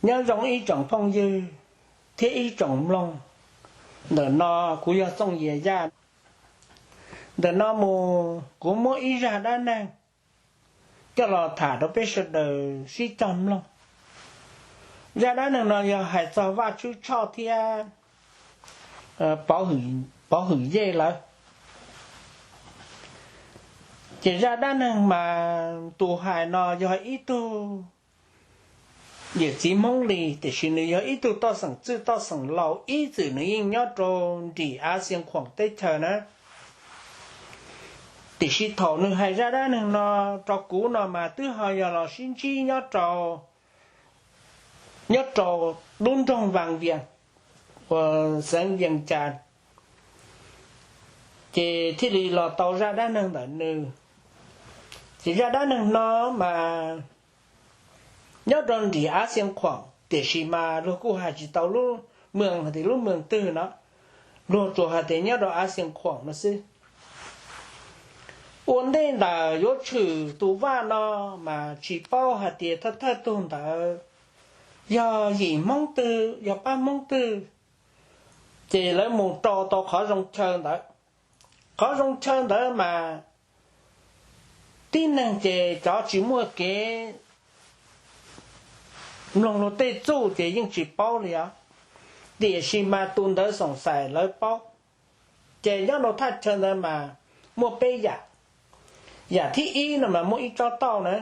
Nyob zoo ib tsoom phooj ywg thiab ib tsoom mloog, ntawm no kuv yog Txooj Yias Yaj. Ntawm no mus kuv muab ib zaj dab neeg coj los tham rau peb sawv daws sib cog mloog. Zaj dab neeg no yog hais txog Vaj Tswb Tshoj thiab Pov Hwm Yej lawv. Ces zaj dab neeg mas tus hais no yog ib tug yawm txiv Hmoob Lis, tiam sis nws yog ib tug toj xeem txwj toj xeem laus ib txwm nws yeej nyob rau nrim Av Xias Khuam teb chaws na. Tiam sis thaum nws hais zaj dab neeg no rau kuv no mas twb ho yog los sib ntsib nyob rau, nyob rau lub nroog Vaj Vias uas xeev Vias Cas, ces thiaj li los tau zaj dab neeg ntawm nws. Ces zaj dab neeg no mas nyob rau nrim Av Xias Khuam, tiam sis mas luag kuj hais tsis tau lub moos hais tias lub moos twg no, luag tsuas hais tias nyob rau Av Xias Khuam no xwb. Ua ntej ntawm yuav tshwm tus vaj no mas tsis paub hais tias thawj thawj tug ntawd yog yim Hmoob twg, yog pab Hmoob twg, ces lawv mus rau tau qhov zoo chaw ntawd. Qhov zoo chaw ntawd mas tib neeg ces cov tsis muaj kev mloog luag tej txuj ces yeej tsis paub li os. Tiam sis mas tus ntawd xoom xais lawv paub. Ces nyob rau thaj chaw ntawd mas muaj peb yam. Yam thib ib no mas muaj ib tsob tauj na,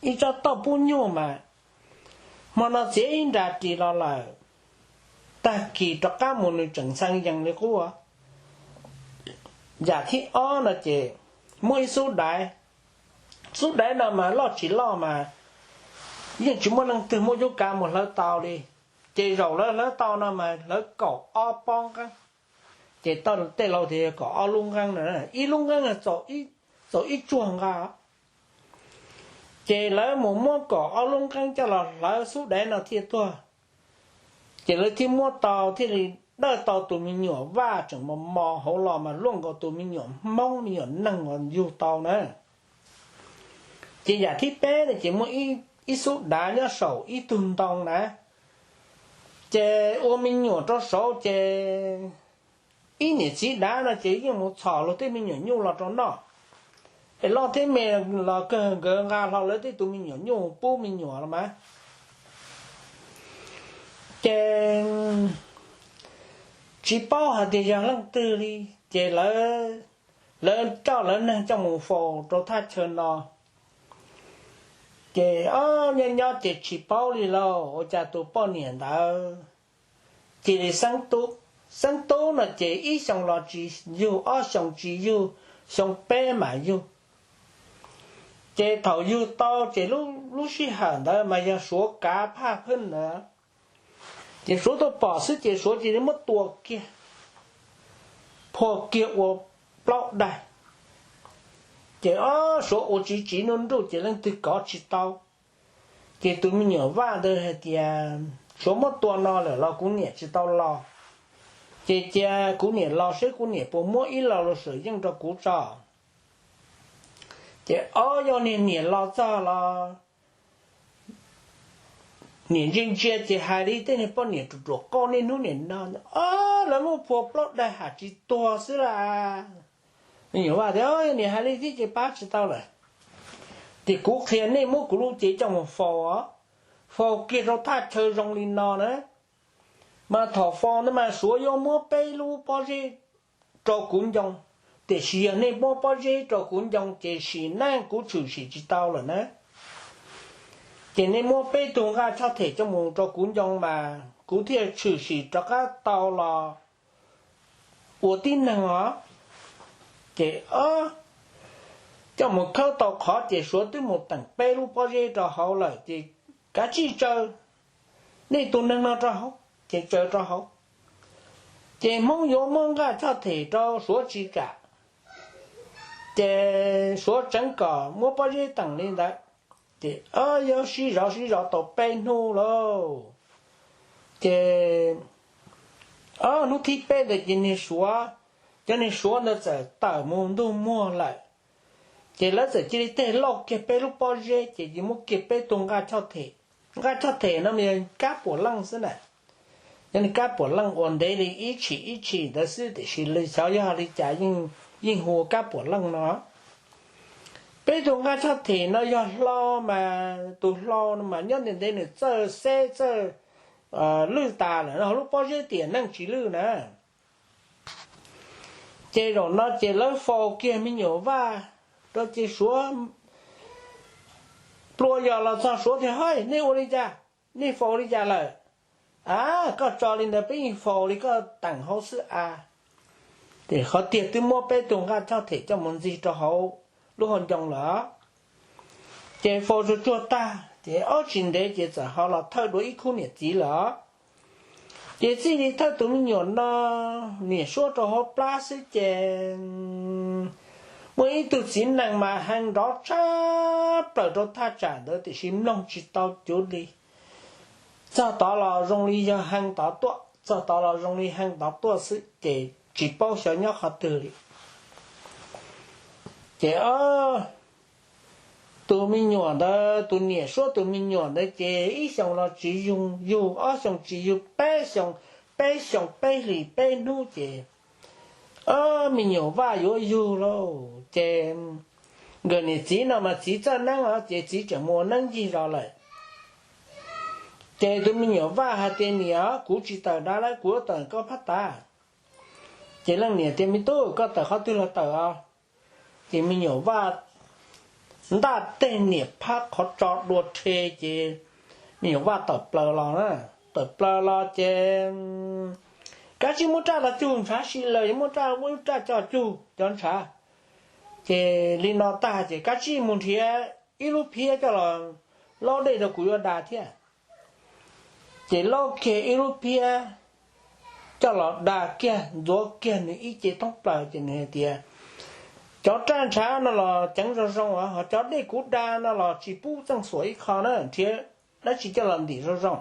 ib tsob tauj pub nyuj mas hmo no txiav ib nra ris los lawm, tag kis rov qab mus nws tseem ntxhee yees li qub. Yam thib ob no ces muaj ib xub daiv. Xub daiv no mas loj tsis loj mas yeej tsis muaj leej twg muaj cuab kav mus hlawv tau li. Ces zaum lawv hlawv tau no mas hlawv kaum ob pob nqeeb. Ces tej laus tias yog kaum ob lub nqeeb no, ib lub nqeeb txaus ib tsuag nqa. Ces lawv mus muab kaum ob lub nqeeb coj los hlawv xub daiv no thiaj tuag. Ces lawv thiaj muab tau, thiaj li dawj tau tus me nyuam vaj tseem mos mos hauv los mas luaj nkaus tus me nyuam Hmoob me nyuam neeg uas yug tau na. Ces yam thib peb no ces muaj ib xub dav nyob saum ib tug ntoo na. Ces ua me nyuam rau saud ces ib niam txiv dav no ces yeej mus txhom luag tej me nyuam nyuj los rau noj. Es loj thiab me los kawg nkawd nqa hlo lawv tej tus me nyuam nyuj pub me nyuam los mas. Ces tsis paub hais tias yog leej twg li, ces lawv, lawv coj lawv neeg coj mus faus rau thaj chaw no. Ces ob nyob nyob ces tsis paub li lauj, ua cas tus poj niam ntawd cia li xeeb tub. Xeeb tub no ces ib xyoo los tsis yug, ob xyoo tsis yug, xyoo peb mam yug. Ces thaum yug tau ces lub sij hawm ntawd mas yog Suav kav phaj phwj ntawd. Ces Suav tuaj pom xwb ces Suav cia li muab tua kiag, phua kiag ua plaub daig. Ces ob Suav ua tsiv tsiv nruj nruj ces leej twg kov tsis tau. Ces tus me nyuam vaj ntawd hais tias, Suav muab tua no lawm los kuv niam tsis tau los, ces cia kuv niam los seb kuv niam puas muab ib lo lus sav yeej rau kuv tso. Ces ob yog niag niam los txog los niam ntsia ntsia ces hais li tej niag poj niam ruam ruam qauj niaj hnub niam no, Ob, lawv muab phua plaub daig ham tsis tuag xwb las. Me nyuam vaj tias, Yog niam hais li thiab ces pab tsis tau lawm. Ces kuv qhia nej muab kuv lub cev coj mus faus, faus kiag rau thaj chaw zoo li no na. Mas thaum faus ntawd mas Suav yuav muab peb lub pob zeb rau kuv ncoo, tiam sis yog nej muab pob zeb rau kuv ncoo ces sim neej kuv tshwm sim tsis tau lawm na. Ces nej muab peb tug nqaj tshoj them coj mus rau kuv ncoo mas kuv thiaj tshwm sim rov qab tau los ua tib neeg os. Ces coj mus khawb tau qhov ces Suav twb mus teem peb lub pob zeb rau hauv lawm ces kav tsij tsaws, nej tus neeg no rau hauv, ces tsaws rau hauv. Ces Hmoob yuav muab nqaj tshoj them rau Suav tsis kam, ces Suav tseev kom muab pob zeb teem li ntawd. Ces yuav sib zov sib zov tau peb hnub lauj. Ces hnub thib peb ntawd ces niag Suav, cov niag Suav ntawd txawm tawm mus ntug muag lawm. Ces lawv txawm cia li teg lauj kiag peb lub pob zeb ces cia muab kiag peb tug nqaj tshoj them. nqaj tshoj them no mas yog kab puav leej xwb na. Yog li kab puav leej uas ntev li ib tshim ib tshim ntawd xwb, tiam sis xyov yog li cas yeej hu ua kab puav leej no. Peb tus nqaj tshoj them no yog hlau mas tus hlau no mas nyob ntev ntev nws txawj xeb txawj lwj tas lawm no, lub pob zeb tiam neej tsis lwj na. Ces zaum no ces lawv faus kiag me nyuam vaj rau ces Suav plua yos los txog Suav tias, Hais, nej ua li cas? Nej faus li cas lawm? A, koj tso li ntawd peb yeej faus li koj teem hauv xwb a. Ces qhov tiag twb muab peb tug nqaj tshoj them coj mus ntxig rau hauv lub hauv ncoo lawm. Ces faus tsuag tsuag tag ces ob tsis ntev ces txawm ho los thawj dua ib khub niam txiv lawm. Ces txij li thawj tus me nyuam no, niam suab rau hauv plab xwb ces muaj ib tug txiv nees mas hee nrov tshaj plaws rau thaj tsam ntawd tiam sis mloog tsis tau cuv li. Txog tod los zoo li yog hee tod tuaj, txog tod los zoo li hee tod tuaj xwb ces tsis paub xyov nyob qhov twg li. Ces tus me nyuam ntawd, tus niam suab tus me nyuam ntawd ces ib xyoos los tsis yug, yug ob xyoos tsis yug, peb xyoos, peb xyoos peb hlis peb hnub ces me nyuam vaj yuav yug lauj. Ces nkawd niam txiv no mas txiv txawj neeb os ces txiv tseem mus ua neeb ncig zos lawm. Ces tus me nyuam vaj hais tias, Niam, kuv tsis tawm dab lawm, kuv yuav tawm koj phab tav. Ces leej niam tias, Me tub, koj tawm qhov twg los tawm os. Ces me nyuam vaj ntaj teg niam phab qhov tso dua rhe ces me nyuam vaj tawm plaws los na. Tawm plaws los ces kav tsij muab raj los cug ntshav si lawm, yuav muab raj, muab raj coj cug cov ntshav. Ces li no tag ces kav tsij mus nrhiav ib lub phiab coj los laub dej rau kuv yuav da thiab. Ces laub kiag ib lub phiab coj los da kiag ntxuav kiag nws ib ce thoob plaws ces nws hais tias, Cov raj ntshav no los ceev zoo zoo os, ho cov dej kuv da no los tsis pub txeej xuam ib qho na, nrhiav dab tsi coj los ntim zoo zoo.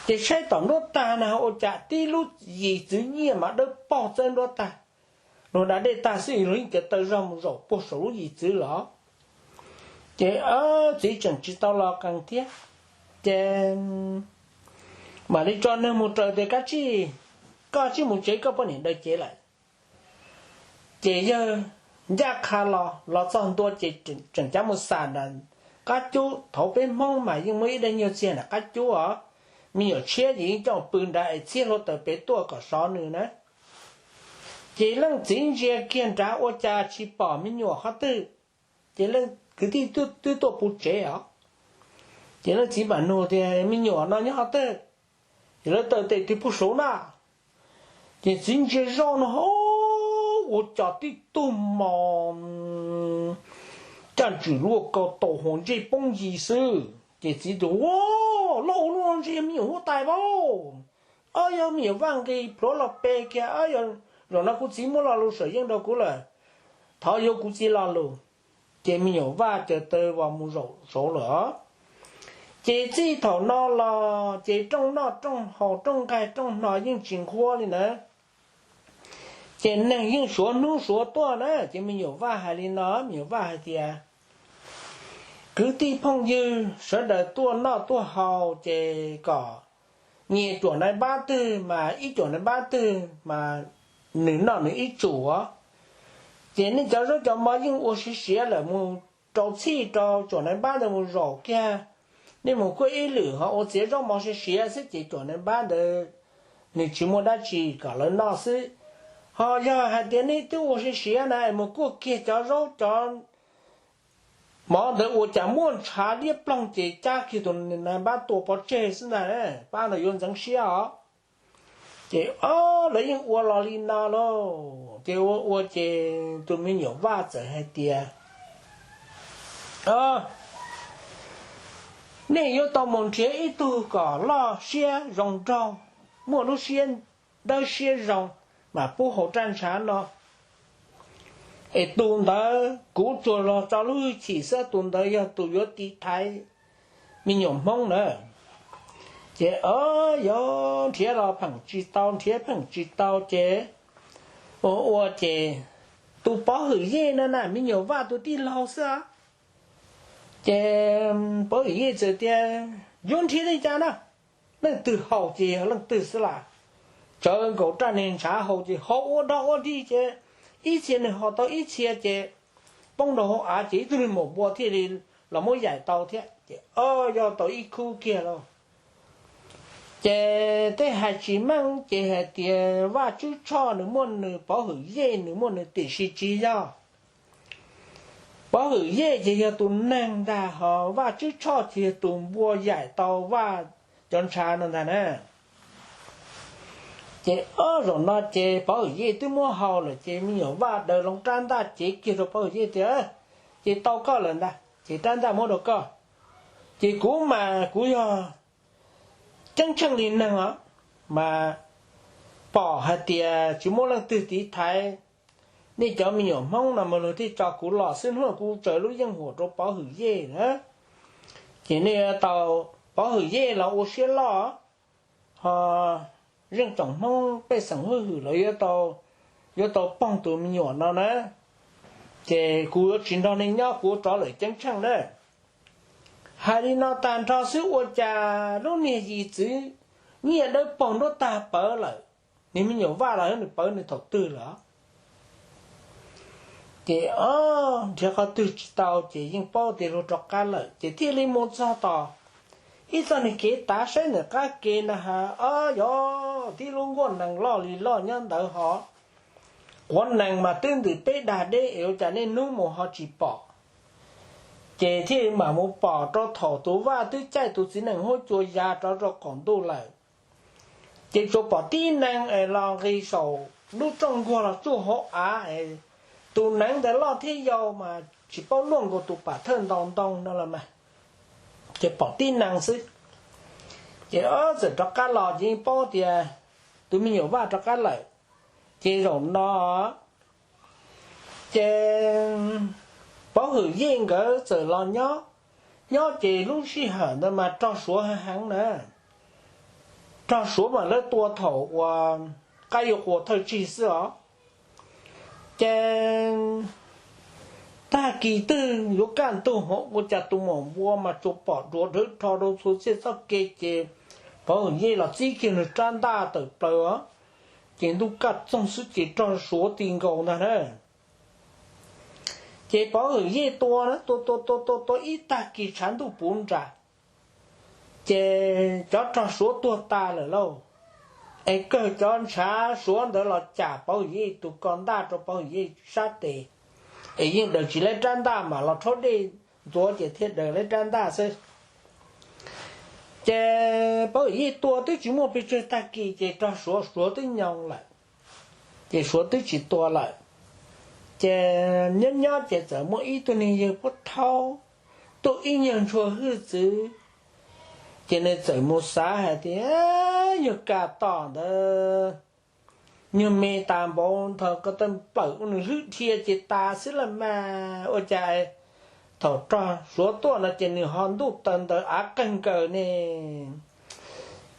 Ces saib tom nruab tag no ua cas tib lub yim txwv nyiaj mas dawb paug txawb nruab tag. Luag da dej tag xwb luag yeej cav taw zog mus zaum puag saum lub yim txwv los. Ces txiv tseem tsis tau los qees thiab, ces mam li tso neeg mus raws tias, Kab tsij, koj tsij mus tsev, koj poj niam daws cev lawm. Ces yawg ncaj qha los, los txog ntua ces tseem cav mus xam nram qab cub. Thaum peb Hmoob mas yeej muaj ib daim nyuag txiag nram qab cub os, me nyuam tshiab ces yeej coj pw nrad es txhiab hluav taws pem tuaj kom sov nws na. Ces leej txiv ntsia kiag nrad ua cas tsis pom me nyuam qhov twg. Ces leej kwv tij twb tuaj puv tsev os. Ces leej txiv mam nug tias, Me nyuam no nyob qhov twg? Ces lawv taw tes tig puag saud na. Ces txiv ntsia zoj no, ua cas tib tug mos caj ntswm luaj kaus taum hos ntsej poob yis xwb. Ces txiv tias, Ua, loj ua luaj ntshe me nyuam huab tais vaub. Ob, yog me nyuam vaj nqis plhuav los pe kiag, ob, yog zaum no kuv txiv muab lo lus sawm yeej rau kuv lawm, thov yuav kuv txiv lo lus. Ces me nyuam vaj caws taw vos mus zaum saud lawm. Ces txij thaum no los ces rooj noj rooj haus rooj nqaij rooj hno yeej tsis nqhuab li na. Ces neeg yeej suav hnub suav tuaj na. Ces me nyuam vaj hais li no, me nyuam vaj hais tias, Kwv tij phooj ywg sawv daws tuaj noj tuaj haus ces kom nyias cuam nais npab twg mas ib cuam nais npab twg mas nws noj nws ib tsum. Ces nej cov zaub cov mov yeej ua siav siav lawm mus rau txhij rau cuam nais npab ntawd mus zaum kiag. Nej mus kuaj ib lwm ho ua txiav zaub mov siav siav xwb ces cuam nais npab ntawd nws tsis muaj dab tsi kom lawv noj xwb. Ho yog hais tias nej twb ua siav siav na es mus kuaj kiag cov zaub cov mov ntawd ua cas muaj ntshav liab ploog ces cab kiag tus nais npab tua pov tseg xwb ntag, pab ntawd yuav ntxeev siab os. Ces lawv yeej ua los li no lauj. Ces ua ua ces tus me nyuam vaj txawm hais tias, Nej yuav tau mus nrhiav ib tug kom loj siab zoo nraug, muaj lub siab dawb siab zoo, mas pub hauv raj ntshav no. Es tus ntawd kuv tsuas los tso lub hwj chim xwb, tus ntawd yog tus yuav tiv thaiv me nyuam Hmoob na. Ces yog nrhiav los pheem tsis tau, nrhiav pheem tsis tau ces ua ua ces tus pov hwm yej no na, me nyuam vaj tus tij laug xwb. Ces Pov Hwm Yej txawm tias, yuav nrhiav li cas na, leej twg haus ces yog leej twg xwb las. Tsawv nkaus raj niag ntshav haus ces haus ua dog ua dig ces ib txhia nws haus tau ib txhia ces poob rau hauv av ces ib tug niag maum npua thiaj li los muab yaim tau thiab ces o, yog tau ib khub kiag lauj. Ces tej hais tsis meej ces hais tias Vaj Tswb Tshoj nws muaj nws, Pov Hwm Yej nws muaj nws, tiam sis tsis yog. Pov Hwm Yej ces yog tus neeg ntag, ho Vaj Tswb Tshoj ces yog tus npua yaim tau Vaj cov ntshav no ntag na. Ces ob zaum no ces Pov Hwm Yej twb muab haus lawm ces me nyuam Vaj daws loo rab ntaj cev kiag rau Pov Hwm Yej tias, ces tau koj lawm ntag, ces rab ntaj muab rau koj. Ces kuv mas kuv yog ceeb tsheej li neeg os, mas pom hais tias tsis muaj leej twg tiv thaiv nej cov me nyuam Hmoob no mas luag thiaj tso kuv los xwb, hnub kuv tsaws lub yeej huam rau Pov Hwm Yej na. Ces nej yuav tau, Pov Hwm Yej los ua siab loj, ho zeej tsoom Hmoob pej xeem hwj hwm los yuav tau, yuav tau poog tus me nyuam no na. Ces kuv yuav tsis nrog nej nyob, kuv yuav rov lawm ceeb tsheej na. Hais li no tag nrho xwb ua cas lub niag yim txwv nyiaj dawb paug nruab tag pawv lawm, niag me nyuam Vaj los nws pawv nws thaum twg lawm. Ces o, nrhiav qhov twg tsis tau ces yeej paub tias luag rov qab lawm ces thiaj li mus txog tom ib txoj niag kev tav saib ntawm qab ke na has, o, yog tib lub nkuaj nees loj li loj nyob ntawd ho quav nees mas twb ntws peb dag deb es ua cas niaj hnub mus ho tsis pom. Ces thiaj mam mus pom rau thaum tus Vaj twb caij tus txiv nees huab cua ya rov rau qaum ntuj lawm. Ces tsuas pom tib nees es los nqis saum lub rooj nkuaj los tsuj hauv av es tus nees ntawd loj thiab yau mas tsis paub luaj nkaus tus pam thawj ntaus ntoo no los mas, ces pom tib nees xwb. Ces txawm rov qab los ces yeej paub tias tus me nyuam Vaj rov qab lawm. Ces zaum no ces Pov Hwm Yej nkawd txawm los nyob, nyob ces lub sij hawm ntawd mas rog Suav heev heev na. Rog Suav mas lawv tua thaum uas qab yuav qua thawj tsig xwb os. Ces tag kis twg yuav kaj ntug hov ua cas tus maum npua mas tsuas pom duav dawb rho rau txhua txhia txoj kev ces Pov Hwm Yej los txib kiag nws rab ntaj tawm plaws os. Ces ntuj kaj txoog xwb ces rog Suav ti nkaus ntag na. Ces Pov Hwm Yej tua na, tua tua tua tua tua ib tag kis tshav ntuj puv nram, ces cov rog Suav tuag tas lawm lauj. Es kawg cov ntshav Suav ntawd los cam Pov Hwm Yej tus ko ntaj rau Pov Hwm Yej sab tes, es yeej daws tsis laib rab ntaj mam los rhaub dej ntxuav ces thiaj daws laib rab ntaj xwb. Ces Pov Hwm Yej tua twb tsis muaj pes tsawg tag kis ces rog Suav, Suav twb nyoo lawm, ces Suav twb tsis tua lawm. Ces nyob nyob ces txawm muaj ib tug niag yawg pub thaub tuaj ib nyuag ntshua hwj txwv, ces nws txawm mus xav hais tias yawg Kas Tom ntawd nyuag me tas npaum nthos ko taw nplawm ua nws hlwb dhia ces tas xwb las mas ua cas thaum rog Suav tuaj no ces nws ho ntuj taw ntawd av qeeg nkaws ne.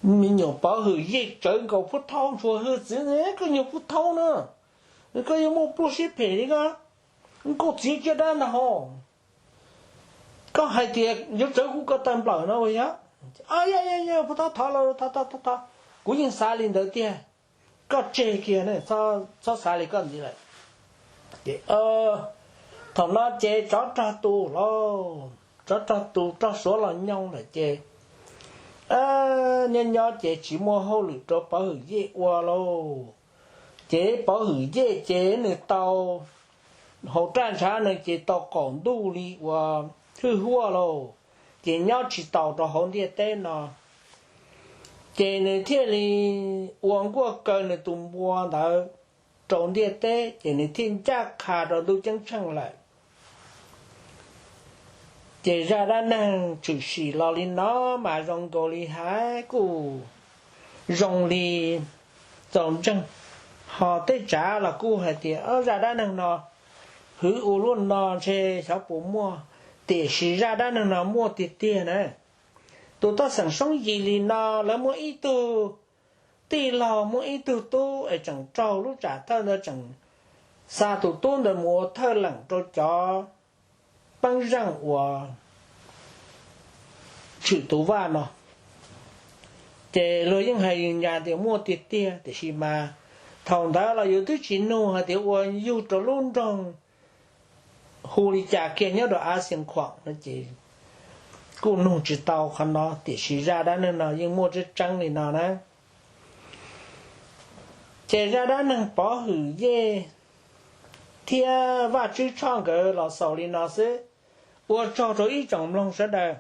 Me nyuam Pov Hwm Yej tsawv nkaus pub thaub ntshua hwj txwv, koj nyuag pub thaub na, koj yuav muaj pluaj siab phem li ko, nkauj txiv cia dab ntag ho. Koj hais tias yuav tsawv kuv ko taw nplawm no ua yog, yog yog yog pub thaub thov lauj, thov thov thov thov, kuv yeej xav li ntawd tiag. Koj tseg kiag ne, txhob xav li koj ntxiv lawm. Ces thaum no ces tsov rog tus lauj, tsov rog tus rog Suav los nyoo lawm ces nyob nyob ces tsis muaj hauj lwm rau Pov Hwm Yej ua lauj. Ces Pov Hwm Yej ces nws tau, hauv raj ntshav no ces tau qaum ntuj li uas hwj huaj lauj, ces nyob tsis taus rau hauv ntiaj teb no. Ces nws thiaj li ua nkuaj kaw nws tus npua ntawd rau ntiaj teb, ces nws thiaj ncaj qha rau ntuj ceeb tsheej lawm. Ces zaj dab neeg tshwm sim los li no mas zoo nkaus li hais kuj zoo li txaus ntseeg, ho tej tsav los kuj hais tias zaj dab neeg no hwv ua luaj no ntshe xyov puas muaj, tiam sis zaj dab neeg no muaj tiag tiag na. Tus toj xeem Soob Yis li no lawv muaj ib tug tij laug, muaj ib tug tub es tseem raug lub tsam thawj ntawd tseem xa tus tub ntawd mus ua thawj leem rau cov peeb zeej uas tshwm tus vaj no. Ces luag yeej hais yws nyas tias muaj tiag tiag, tiam sis mas thaum ntawd los yus twb tsis nug hais tias ua yug rau lub nroog hu li cas kiag nyob rau Av Xias Khuam no ces kuj nug tsis tau qhov no, tiam sis zaj dab neeg no yeej muaj tseeb tseeb li no na. Ces zaj dab neeg Pov Hwm Yej thiab Vaj Tswb Tshoj nkawd los xaus li no xwb. Ua tsaug rau ib tsoom mloog sawv daws.